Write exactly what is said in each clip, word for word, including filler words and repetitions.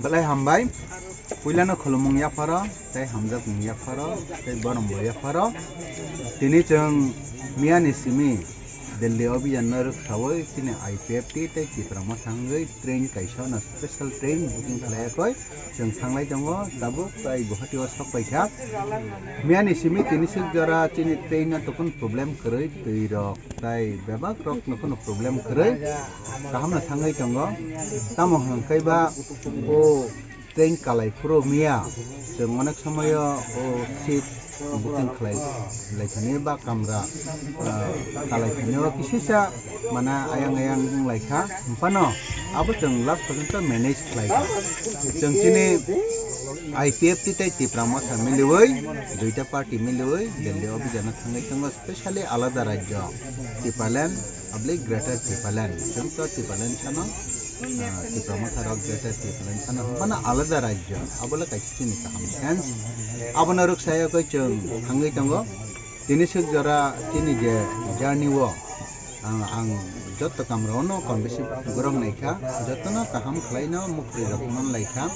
Belai hambai. Puilano khulumung yapharo, tei hamjakmung yapharo, tei borombo yapharo. Tini chwng miyani simi Delhi obijanno rwksaui chini I P F T tei Tipra Motha wngwi train kaisa no special train booking khlaiya koi chwng thanglai tongo. Tabuk tai Guwahati o sok paikha. Miyani simi tini swk jora chini train no tokon problem kwrwi, twi rok tai bebak rok no kheno problem kwrwi kaham no thangwi tongo. Tamo hwnkhe ba o train kalai phuru miya chwng onek somoyo o seat booking khlai, khlai thani ba kamra, ah, kalai thani o kisisa mana ayang ayang wng lai kha. Phano abo chwng last porjonto manage khlai kha. Chwng chini I P F T tei Tipra Motha miliui, duita party miliui Delhi obijano thangwi tongo, specially alada rajyo Tipraland, abli Greater Tipraland. Chwng to Tipraland sano, ah, Tipra Motha rok Greater Tipraland sano, phano alada rajyo. Abo le kaisa chini kaham chance. Abono rwksa yakoi chwng thangwi tongo. Tini swk jora chini je journey o ang, ang joto kamrao no kom bisi borok naikha, jotono kaham khlaino mukri rok man laikha,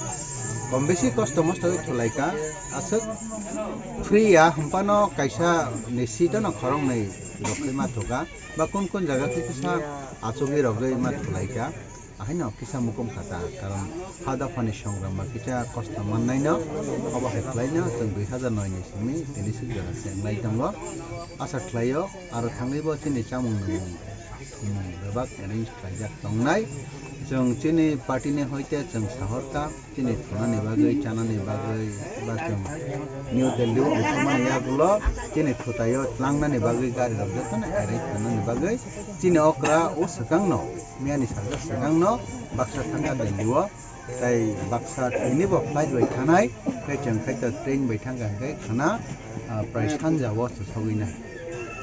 kom bisi kosto mosto khe thulaikha, aswk free ya hwnphano kaisa ni seat no khoroknwi rok khe ma thuka, ba kun kun jaga khe kisa achugwi rogwi ma thulaikha. Ahaino kisa mukum kha ta, karon ha dophani songram ba kisa kosto mannaino, obo hai khlaino chwng dui hazar noi ni simi tini swk jora se wnglai tongo. Asa khlaio, aro thangwi bo chini chamung nwngmung, nwngmung bebak arrange khlaijak tongnai. Chwng chini party ni hoite chwng sahorkha, chini thunani bagwi, chanani bagwi, ba chwng New Delhi o ongkhormani yagulo chini thutaio tlangnani bagwi gari rok jotono arrange khlainani bagwi chini okra o swkangno. Miyani salsa swkangno baksa thangkha Delhi o, tei baksa tini bo flight bai thanai, tei chwng khai to train bai thangkha hwnkhe khana, ah, prai sanja o se sogwi nai.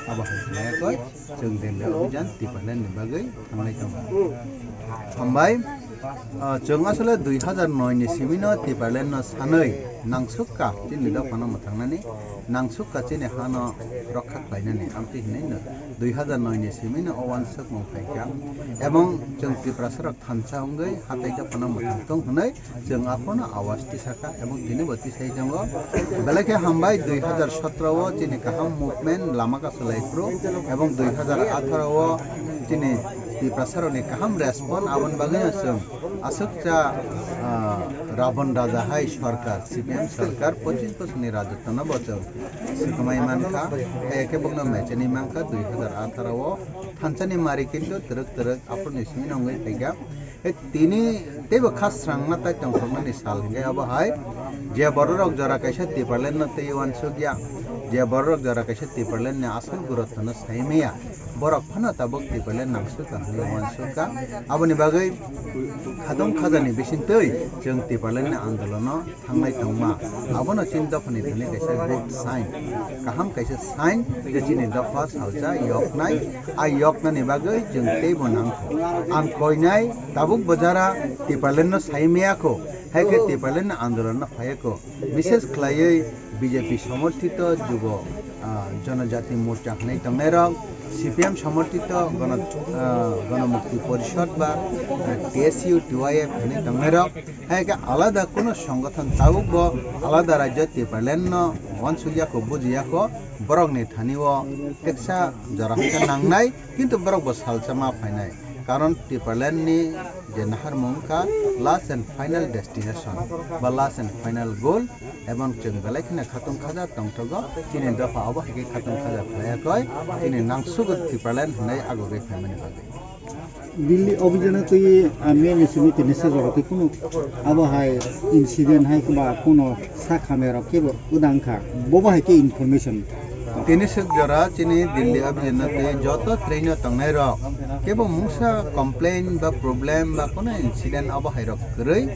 Abo hai khlai koi chwng Delhi obijan Tipraland ni bagwi thanglai tongo. Hambai, ah, chwng asole dui hazar noi ni simi no Tipraland no sanwi nangsukka chini dophano mwthangnani, nangsukka chini hano rokha khlainani amtwi hinwi no dui hazar noi ni simi no o uansukmung phaikha, ebong chwng Tiprasa rok thansa wngwi hatai dophano mwthang tong hwnwi chwng aphano awaz tisakha, ebong tini bo tisai tongo. Belai khe hambai, dui hazar sotro o chini kaham movement lama kasu lai phuru, ebong dui hazar atharo o chini Tiprasa rokni kaham response, aboni bagwino chwng aswk cha, ah, Rabon Raja hai sorkar, C P M sorkar, pochis bosorni rajotwno bo chwng swkmai mankha, hai khe bokno mecheni mankha dui hazar atharo o. Thansani mari kintu twrwk twrwk aphuruni simi nongwi phaikha. E tini teibo kha swrangma tai tongthokmani sal hwnkhe abo hai, je bororok jora kaisa Tipraland no tei uansukya, je bororok jora kaisa Tipraland ni asol gurotto no saimaya, borok phano tabuk Tipraland nangsukha hwnwi uansukha. Aboni bagwi khatung khajani bisingtwi chwng Tipraland ni andolono thanglai tongma, abono chini dophani thani kaisa good sign, kaham kaisa sign je chini dopha salsa yoknai. A yoknani bagwi chwng teibo nangkho. Ang koinai tabuk bo jara Tipraland no sai maya kho, hai khe Tipraland ni andolon no phai kho. Bishes khlaiwi B J P somorthito Jubo, ah, Jonojati Morcha hwnwi tongnairok, C P M somorthito Gono, ah, Gonomukti Porishod ba, ah, T S U, T Y F hwnwi tongnairok, hai khe alada kuno songothon tabuk bo alada rajyo Tipraland no uansukya kho, bujiya kho, borokni thani o teksa jora hwnkhe nangnai, kintu borok bo salsa ma phainai. Karon Tipraland ni je naharmung wngkha last and final destination ba last and final goal, ebong chwng belai kheno khatung khaja tongthogo, chini dopha obo hai khe khatung khaja khlaiya koi, chini nangsugo Tipraland hwnwi agugwi phaimani bagwi. Delhi obijano twi, ah, miyani simi tini sejoro twi kunu abo hai incident hai ba kunu sak hamya rok kebo wdang kha, bobo hai khe information. Tini swk jora chini Delhi abijano tei joto train o tongnai rok kebo mungsa complain ba problem ba kono incident abo hai rok kwrwi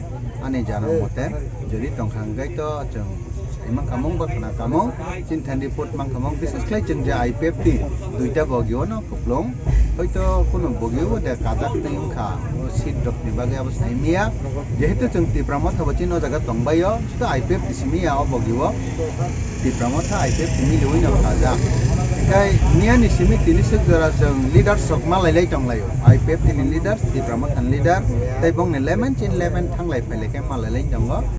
ani jana mote, jodi tongkha hwnkhe to chwng sai mankha mung ba khna kamung, chini thani report mankha mung, bises khlai chwng je I P F T duita bogi o no kuplung, hoito kono bogi o de kajak twi wngkha, o seat rok ni bagwi abo sai maya, jehetu chwng Tipra Motha bo chini o jaga tongbai o, to I P F T simi ya o bogi o. Tipra Motha I P F T miliui no kajak. Tei miyani simi tini sik jora chwng leaders rok malailai tonglaio. I P F T ni leaders, Tipra Motha ni leader, tei bongni eleven chin eleven thanglai phailai khe malailai tongo.